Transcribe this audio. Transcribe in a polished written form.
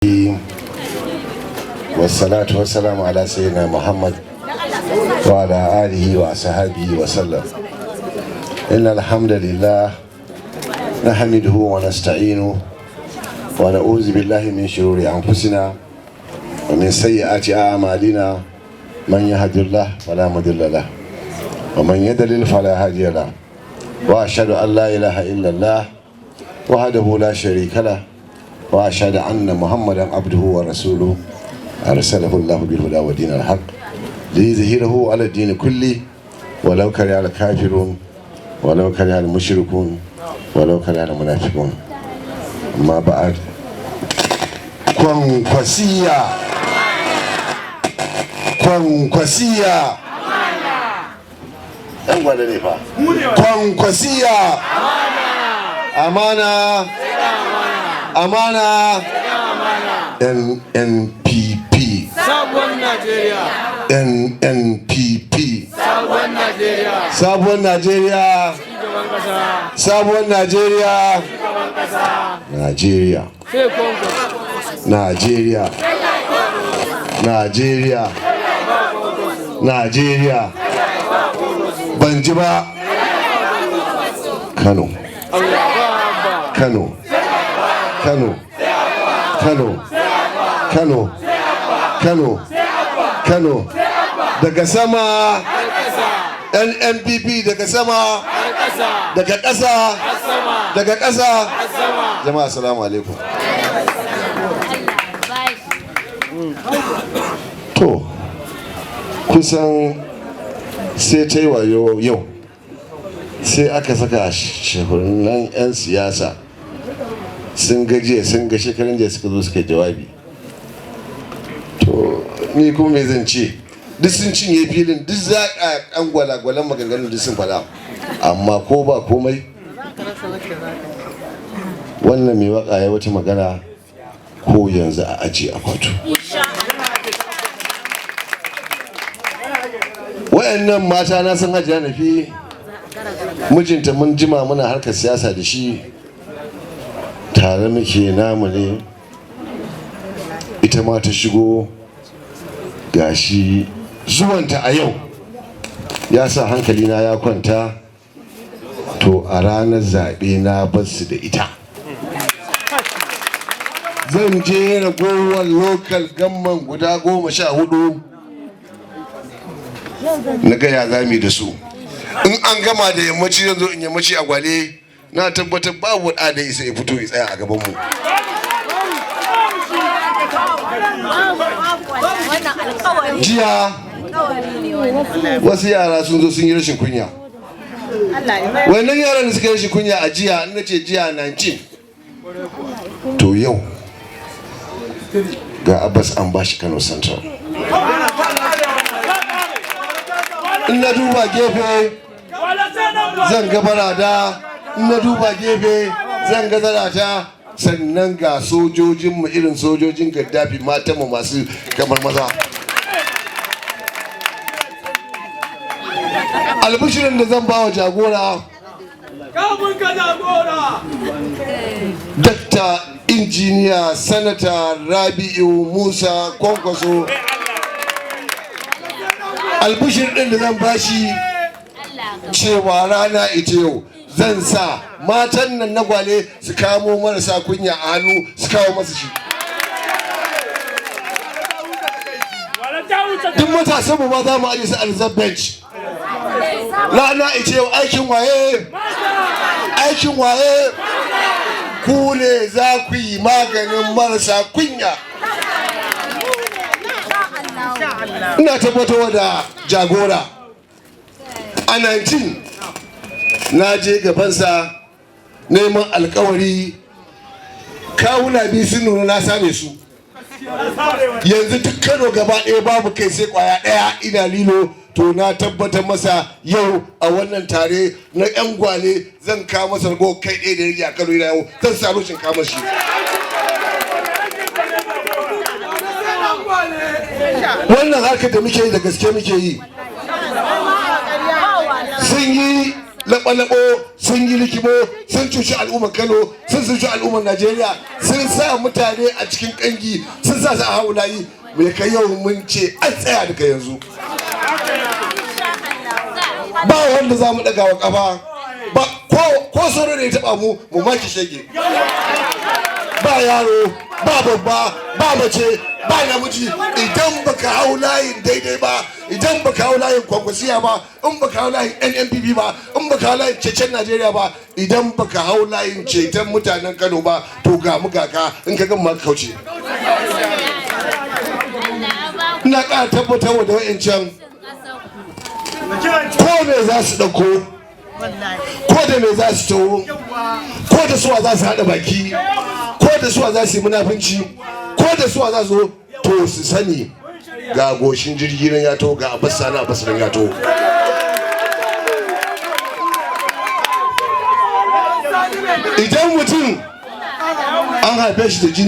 الرحيم، والصلاة والسلام على سيدنا محمد وعلى آله وصحبه وسلم. إن الحمد لله نحمده ونستعينه ونعوذ بالله من شرور أنفسنا ومن سيئات أعمالنا. من يهد الله فلا مضل له ومن يضلل فلا هادي له، وأشهد أن لا إله إلا الله وحده لا شريك له، واشهد ان محمدا عبده ورسوله، ارسله الله بالهدى ودين الحق ليظهره على الدين كله ولو كره الكافرون ولو كره المشركون ولو كره المنافقون. اما بعد، Kwankwasiya, Kwankwasiya, ɗan gwada ne fa. Kwankwasiya, amana, amana. NNPP. Sabuwar Najeriya. NNPP. Sabuwar Najeriya. Sabuwar Najeriya. Shugaban kasa. Sabuwar Najeriya. Najeriya. Sai Kwankwaso. Najeriya, Najeriya, Najeriya. Ban ji ba. Kano. Allah ba. Kano, Kano, Kano, Kano, Kano, Kano, daga sama. NNPP daga sama. Har kasa. Daga ƙasa. Har sama. Daga ƙasa. Har sama. Jama'a, assalamu alaikum. To, kusan sai ta yi wayo yau, sai aka saka shehunan 'yan siyasa sun gajiya, sun ga shekarun jiya suka zo suka yi jawabi. To, ni kuma me zan ce? Duk sun cinye filin, duk za a kan gwalagwalan maganganun duk sun faɗa. Amma ko ba komai, wannan mai waka ya wata magana, ko yanzu a aji akwatu. Wayannan mata, na san Hajiya Nafi, mijinta mun jima muna harkar siyasa da shi, tare muke, namu ne. Ita ma ta shigo, gashi zuwanta a yau ya sa hankalina ya kwanta. To, a ranar zaɓe na basu da ita, zan je ragowar local government guda 14 na gaya zami da su. In an gama da yammaci, zan zo in yammaci a Gwale. Na tabbatar babu da da isa ya fito ya tsaya a gabanmu. Jiya wasu yara sun zo sun yi rashin kunya. Wannan yaran da suka yi rashin kunya a jiya, in ce jiya 19, to yau ga Abbas an bashi Kano Central. In na duba gefe zan ga Barada, in na duba gefe zan ga Zarata, sannan ga sojojinmu irin sojojin Gaddafi, matanmu masu kamar maza. Albishirin da zan ba wa jagora, Kamun ka jagora. Dakta Injiniya Sanata Rabi'u Musa Kwankwaso, albishir ɗin da zan bashi cewa rana ita yau zan sa matan nan na Gwale su kamo marasa kunya a hannu, su kawo masa shi. Duk matasan mu ma za mu aje su a reserve bench. Rana ita yau, aikin waye? Aikin waye? Ku ne za ku yi maganin marasa kunya. Ina tabbatarwa da jagora, a 19 na je gabansa neman alkawari, kawuna biyu sun nuna, na same su. Yanzu duk Kano gaba ɗaya babu kai sai kwaya ɗaya ina lilo. To, na tabbatar masa yau a wannan tare na 'yan Gwale zan kawo masa rago kai ɗaya da rage a Kano yana yau, zan sa rushin kama shi. Wannan harkar da muke yi, da gaske muke yi. Sun yi laɓa-laɓo, sun Sun yi likimo, sun cuci al'ummar Kano, sun cuci al'ummar Najeriya, sun sa mutane a cikin kangi, sun sa su a haulayi. Mai kai yau mun ce an tsaya daga yanzu, ba wanda za mu ɗaga wa kafa ba. Ko sauro ne ya taɓa mu, mu maki shege. Ba yaro, ba babba, ba mace, ba namiji. Idan baka hau layin daidai ba, idan baka hau layin Kwankwasiya ba, in baka hau layin NNPP ba, in baka hau layin cecen Najeriya ba, idan baka hau layin ceton mutanen Kano ba, to ga mu ga ka. In ka gama ka kauce. Ina ƙara tabbatar da wa'incan, ko me za su ɗauko, ko da me za su taho, ko da suwa za su haɗa baki, ko da suwa za su yi munafunci, ko da suwa za su, to su sani ga goshin jirgi nan ya taho, ga Abbas Sani Abbas nan ya taho. Idan mutum an haife shi da jini.